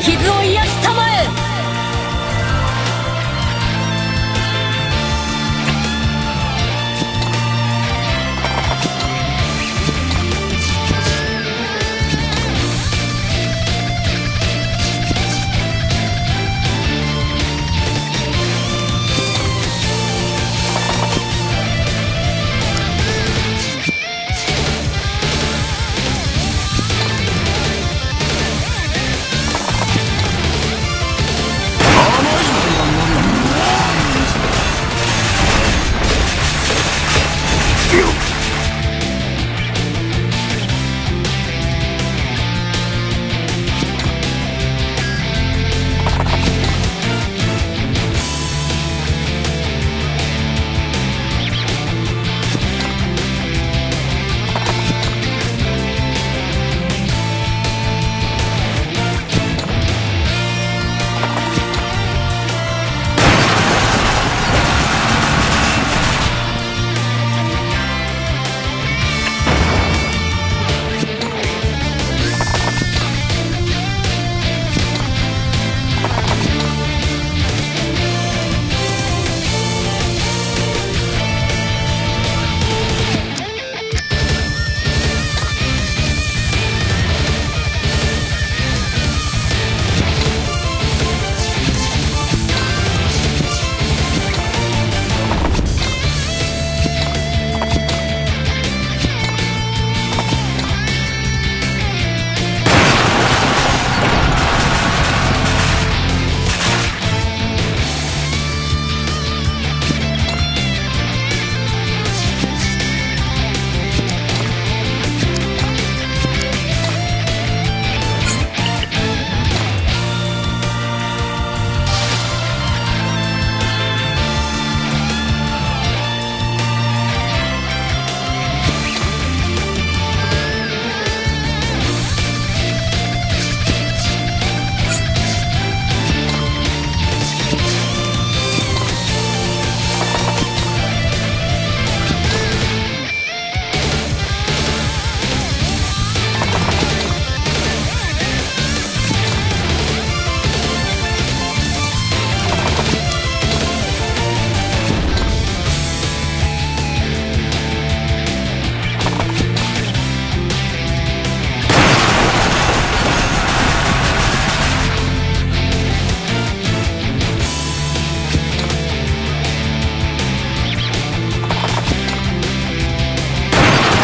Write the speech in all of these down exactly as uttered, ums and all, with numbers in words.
傷を癒したまえ。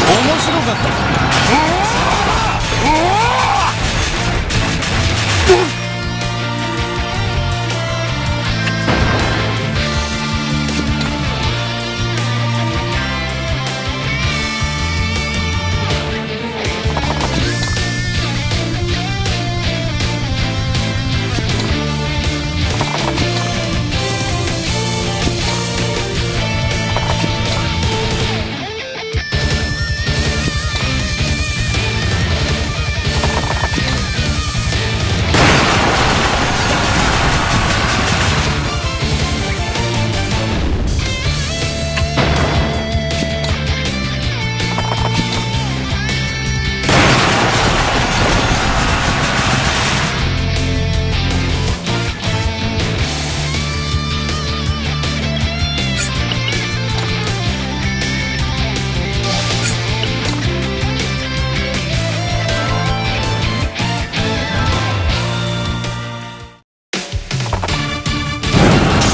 面白かった。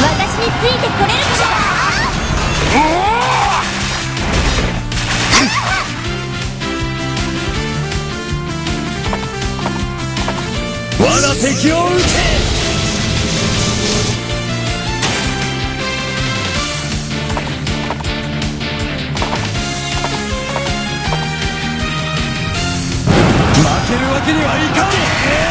私についてこれるか？我が敵を討て！負けるわけにはいかねえ！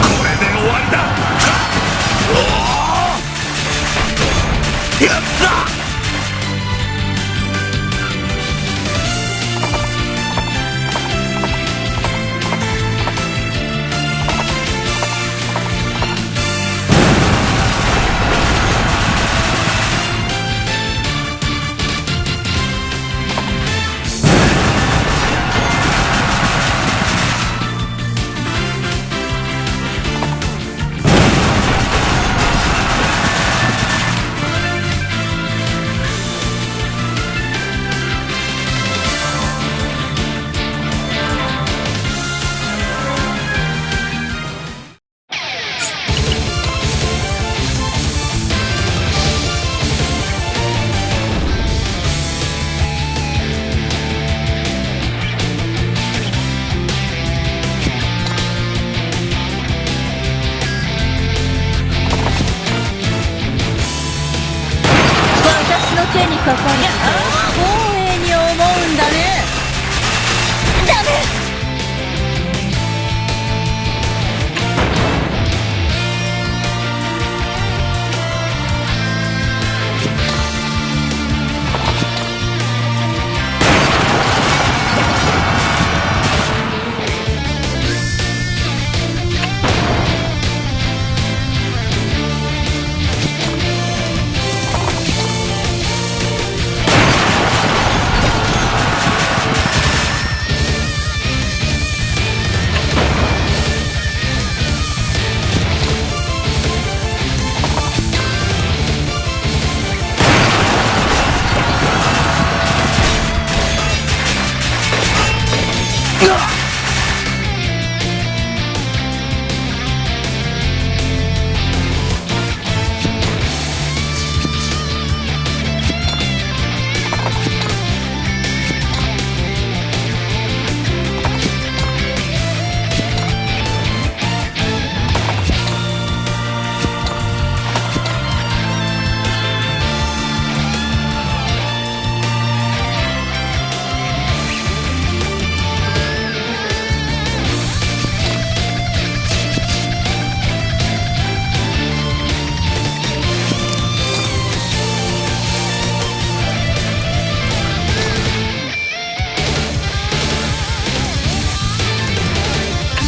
これで終わりだ！やった！手にかかる人を光栄に思うんだね。ダメ！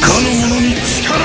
かの者に力を！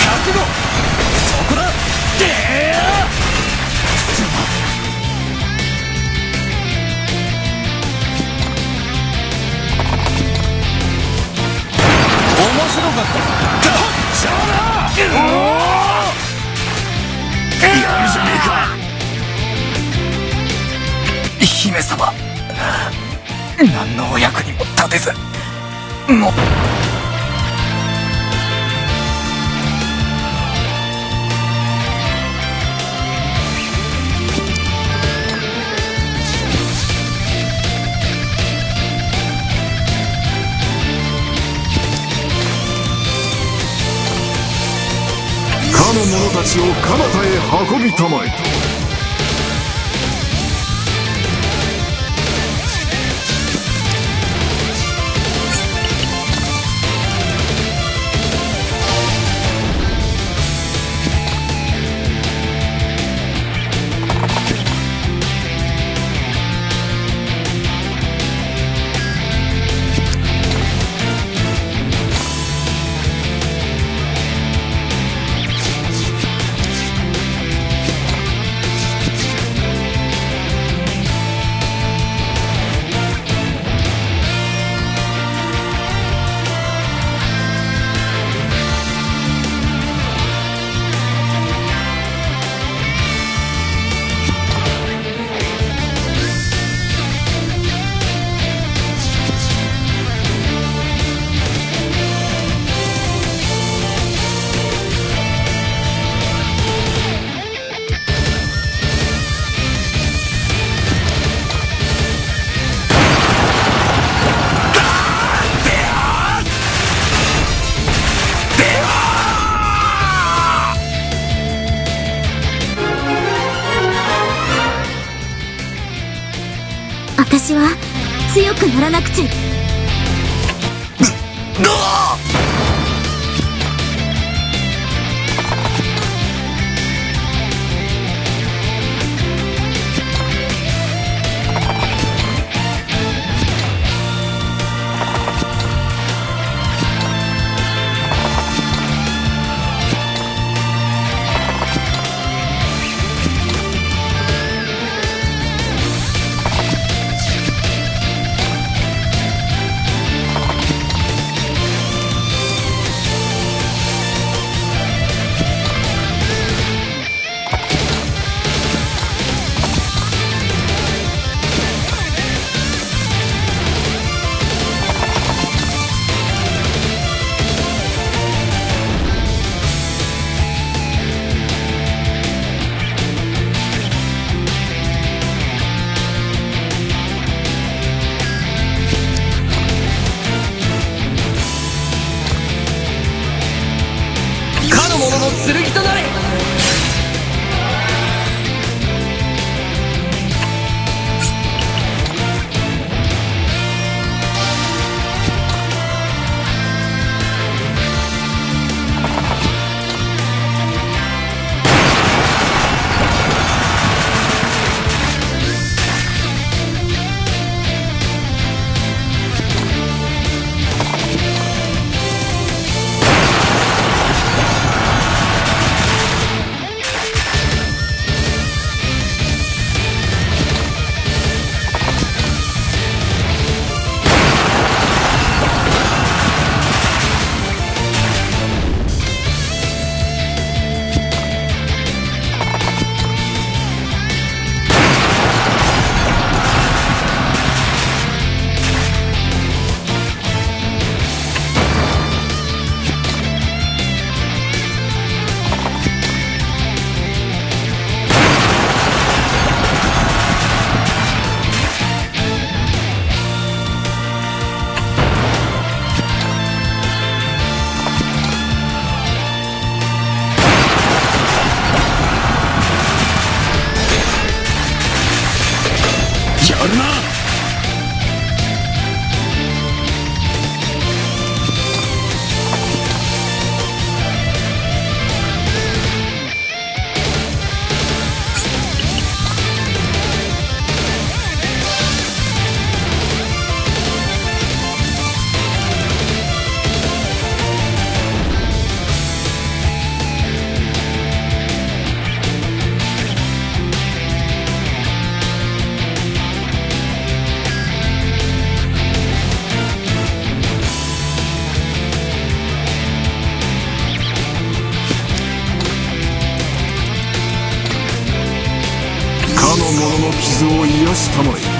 覚悟！そこだ！てえ！面白かった。だ、じゃあな！うおー！やるじゃねえか。 姫様、何のお役にも立てず、もう。 かの者たちを彼方へ運びたまえ。 私は強くならなくちゃ。者の剣となれ。 やるな！ かの者の傷を癒したまえ。